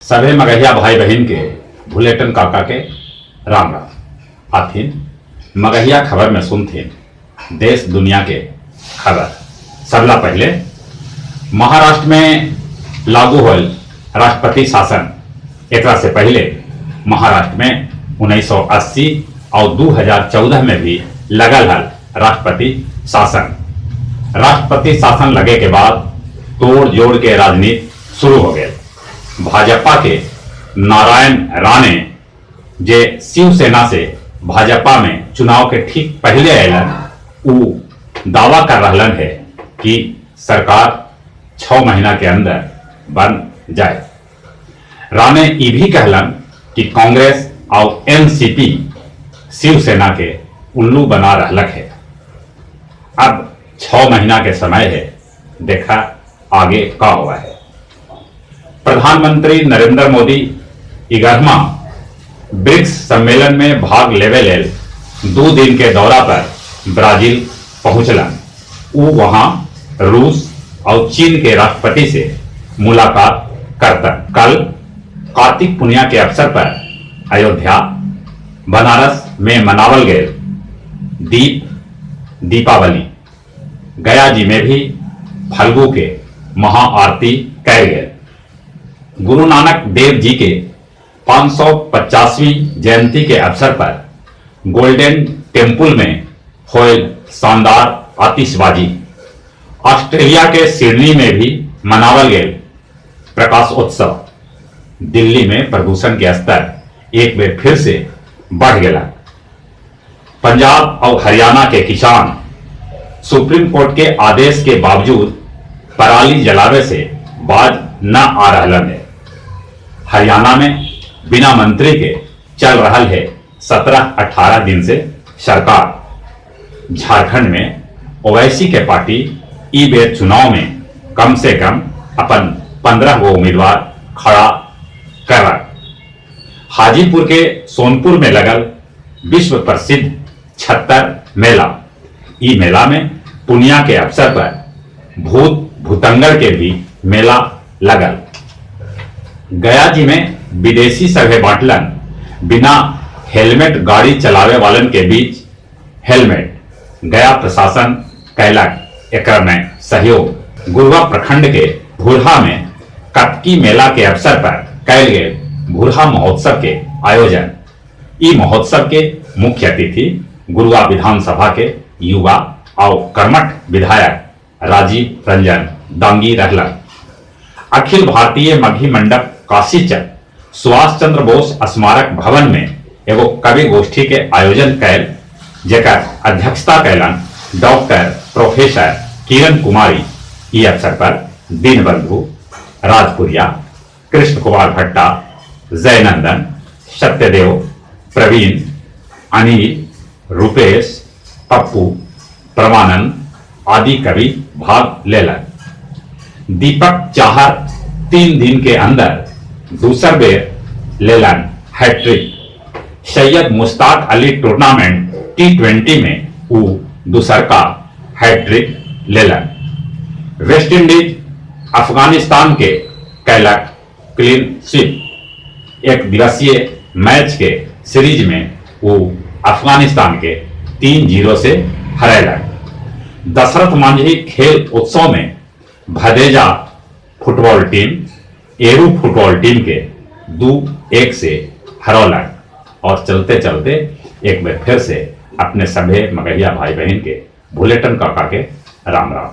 सभे मगहिया भाई बहिन के भुलेटन काका के राम राम। आथिन मगहिया खबर में सुनथिन देश दुनिया के खबर। सबला पहले महाराष्ट्र में लागू होल राष्ट्रपति शासन। एकरा से पहले महाराष्ट्र में 1980 और 2014 में भी लगल हल राष्ट्रपति शासन। राष्ट्रपति शासन लगे के बाद तोड़ जोड़ के राजनीति शुरू हो गए। भाजपा के नारायण राणे जे शिवसेना से भाजपा में चुनाव के ठीक पहले अयलन, उ दावा कर रहलन है कि सरकार 6 महीना के अंदर बन जाए। राणे ई भी कहलन कि कांग्रेस और एनसीपी शिवसेना के उल्लू बना रहलक है। अब 6 महीना के समय है, देखा आगे का हुआ है। प्रधानमंत्री नरेंद्र मोदी इगरमा ब्रिक्स सम्मेलन में भाग लेवे लेल 2 दिन के दौरा पर ब्राजील पहुंचलन। उ वहां रूस और चीन के राष्ट्रपति से मुलाकात करतन। कल कार्तिक पुनिया के अवसर पर अयोध्या बनारस में मनावल गए दीप दीपावली। गया जी में भी फल्गु के महाआरती कैल गए। गुरु नानक देव जी के 550वीं जयंती के अवसर पर गोल्डन टेम्पल में होल शानदार आतिशबाजी। ऑस्ट्रेलिया के सिडनी में भी मनावल गए प्रकाश उत्सव। दिल्ली में प्रदूषण के स्तर एक बेर फिर से बढ़ गया। पंजाब और हरियाणा के किसान सुप्रीम कोर्ट के आदेश के बावजूद पराली जलावे से बाज न आ रहलन है। हरियाणा में बिना मंत्री के चल रहा है 17-18 दिन से सरकार। झारखंड में ओवैसी के पार्टी ई बेर चुनाव में कम से कम अपन 15 गो उम्मीदवार खड़ा कर। हाजीपुर के सोनपुर में लगल विश्व प्रसिद्ध छत्तर मेला। ई मेला में पुनिया के अवसर पर भूत भूतंगड़ के भी मेला लगल। गया जी में विदेशी सभे बांटलन बिना हेलमेट गाड़ी चलावे वालन के बीच हेलमेट। गया प्रशासन कैलक एकरा में सहयोग। गुरुआ प्रखंड के भूरहा में कतकी मेला के अवसर पर कैल गए भूरहा महोत्सव के आयोजन। ई महोत्सव के मुख्य अतिथि गुरुआ विधानसभा के युवा और कर्मठ विधायक राजीव रंजन दांगी रहलन। अखिल भारतीय मगही मंडप काशीचक सुभाष चंद्र बोस स्मारक भवन में एगो कवि गोष्ठी के आयोजन कैल, जेकर अध्यक्षता कैलन डॉक्टर प्रोफेसर किरण कुमारी। ई अवसर पर दीनबंधु राजपुरिया, कृष्ण कुमार भट्टा, जयनंदन, सत्यदेव, प्रवीण, अनिल, रुपेश, पप्पू, परमानंद आदि कवि भाग लेलन। दीपक चाहर 3 दिन के अंदर दूसर बेर लेलन hattrick. Syed Mushtaq Ali tournament T20 में उ दूसर का हैट्रिक लेलन। वेस्ट इंडीज अफगानिस्तान के कैलक क्लीन स्वीप। एक दिवसीय मैच के सीरीज में वो अफगानिस्तान के 3-0 से हरैलक। दशरथ मांझी खेल उत्सव में भदेजा फुटबॉल टीम एरू फुटबॉल टीम के 2-1 से हरौलक। और चलते चलते एक बार फिर से अपने सभे मगहिया भाई बहन के भुलेटन काका के राम राम।